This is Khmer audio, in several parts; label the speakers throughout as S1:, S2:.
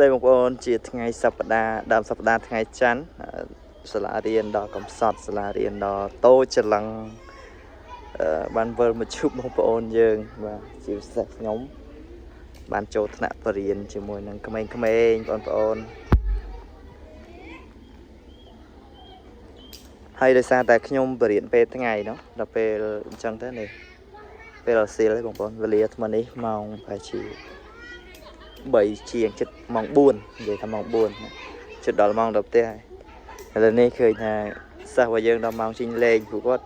S1: ដីបងប្អូនជាថ្ងៃសប្តាហ៍ដើមសប្តាហ៍ថ្ងៃច័ន្ទសាលារៀនដល់កំសត់សាលារៀនដល់តូចច្រឡឹងបានវិលមកជួបបងប្អូនយើងបាទជាពិសេសខ្ញុំបានចូលថ្នាក់បរិញ្ញាជាមួយនឹងក្មេងៗបងប្អូនហើយដោយសារតែខ្ញុំបរិញ្ញាពេលថ្ងៃនោះដល់ពេលអញ្ចឹងទៅនេះពេលរសៀលឯងបងប្អូនវេលាថ្មនេះម៉ោងប្រហែលជា 3ជាងជិតម៉ោង4និយាយថាម៉ោង4ណាជិតដល់ម៉ោងដល់ផ្ទះហើយឥឡូវនេះឃើញថាសិស្សរបស់យើងដល់ម៉ោងចេញលេងពួកគាត់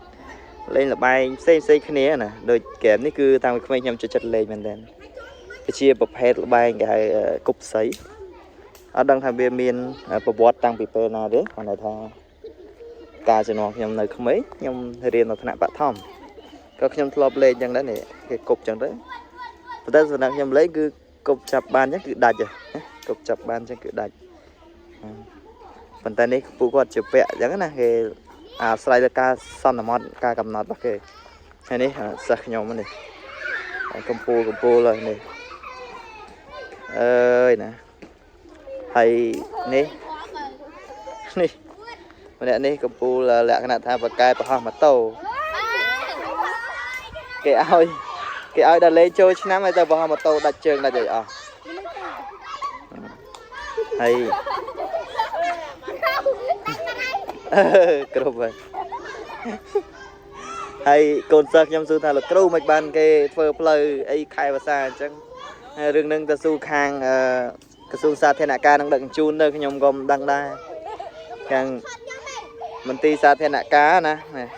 S1: លេងល្បែងផ្សេងផ្សេងគ្នាណាដូចហ្គេមនេះគឺតាំងពីក្មេងខ្ញុំចូលចិត្តលេងមែនទែនវាជាប្រភេទល្បែងគេហៅគប់សីអត់ដឹងថាវាមានប្រវត្តិតាំងពីពេលណាទេគាត់ថាការជំនាន់ខ្ញុំនៅក្មេងខ្ញុំរៀននៅថ្នាក់បឋមក៏ខ្ញុំធ្លាប់លេងចឹងដែរនេះគេគប់ចឹងទៅប៉ុន្តែសម្រាប់ខ្ញុំលេងគឺ គប់ចាប់បានអញ្ចឹងគឺដាច់ហ៎ណាគប់ចាប់បានអញ្ចឹងគឺដាច់ហឹមប៉ុន្តែនេះពួកគាត់ជាពាក់អញ្ចឹងណាគេអាស្រ័យលើការសន្មត់ការកំណត់របស់គេហើយនេះអាសិស្សខ្ញុំនេះហើយកំពូលកំពូលហើយនេះអើយណាហើយនេះនេះម្នាក់នេះកំពូលលក្ខណៈថាបកកែប្រហោះម៉ូតូគេឲ្យគេឲ្យដល់លេងចូលឆ្នាំហើយទៅប្រហោះម៉ូតូដាច់ជើងដាច់អីអស់ ហើយគ្រប់ហើយហើយកូនសិស្សខ្ញុំសួរថាលោកគ្រូមិនបានគេធ្វើផ្លូវអីខែភាសាអញ្ចឹងហើយរឿងហ្នឹងទៅសួរខាងអឺក្រសួងសាធារណការនឹងដឹកជញ្ជូនទៅខ្ញុំក៏មិនដឹងដែរខាងមន្ទីរសាធារណការណានេះ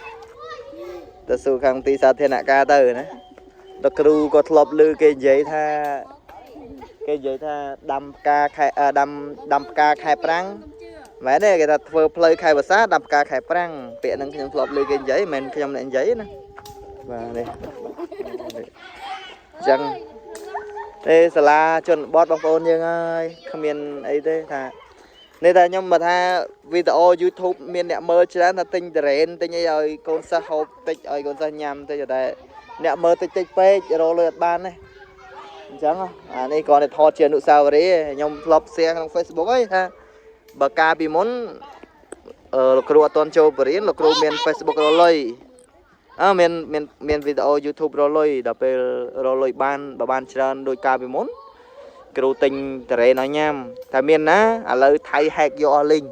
S1: ទៅសួរខាងមន្ទីរសាធារណការទៅណាលោកគ្រូក៏ធ្លាប់ឮគេនិយាយថា គេនិយាយថាដាំផ្កាខែដាំដាំផ្កាខែប្រាំងមែនទេគេថាធ្វើផ្លូវខែវស្សាដាំផ្កាខែប្រាំងពាក្យហ្នឹងខ្ញុំធ្លាប់ឮគេនិយាយមិនមែនខ្ញុំអ្នកនិយាយណាបាទនេះអញ្ចឹងទេសាលាជនបទបងប្អូនយើងហើយគ្មានអីទេថានេះតែខ្ញុំបើថាវីដេអូ YouTube មានអ្នកមើលច្រើនថាទិញតរ៉េនទិញអីឲ្យកូនសិស្សហូបតិចឲ្យកូនសិស្សញ៉ាំតិចតែអ្នកមើលតិចតិចពេករកលុយអត់បានទេ អញ្ចឹងអានេះគ្រាន់តែថតជាអនុស្សាវរីយ៍ឯងខ្ញុំធ្លាប់ share ក្នុង Facebook ហើយថាបើកាលពីមុនអឺលោកគ្រូអត់ទាន់ចូលបរៀនលោកគ្រូមាន Facebook រលុយអើមានមានមានវីដេអូ YouTube រលុយដល់ពេលរលុយបានបើបានច្រើនដូចកាលពីមុនគ្រូទិញតរ៉េនឲ្យញ៉ាំតែមានណាឥឡូវថៃ hack យកអស់លីង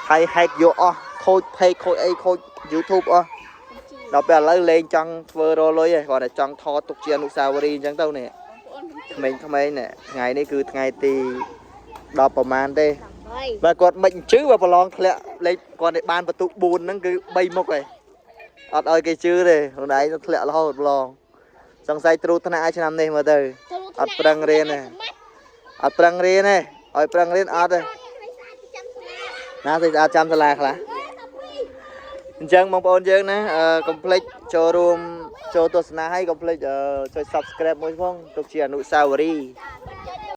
S1: ថៃ hack យកអស់ខូច page ខូចអីខូច YouTube អស់ដល់ពេលឥឡូវលេងចង់ធ្វើរលុយឯងគ្រាន់តែចង់ថតទុកជាអនុស្សាវរីយ៍អញ្ចឹងទៅនេះ ក្មេងៗនេះថ្ងៃនេះគឺថ្ងៃទី10ប្រហែលទេបាទគាត់មិនជឿបើប្រឡងធ្លាក់លេខគាត់នេះបានបន្ទុក4ហ្នឹងគឺ3មុខឯងអត់ឲ្យគេជឿទេខ្លួនឯងទៅធ្លាក់រហូតប្រឡងសង្ស័យទ្រូថ្នាក់ឲ្យឆ្នាំនេះមើលទៅអត់ប្រឹងរៀនទេអត់ប្រឹងរៀនទេឲ្យប្រឹងរៀនអត់ទេណាស្អាតចាំសាលាខ្លះអញ្ចឹងបងប្អូនយើងណាកុំភ្លេចចូលរួមចូលទស្សនាហើយកុំភ្លេចចុច Subscribe មួយផងទុកជាអនុស្សាវរីយ៍។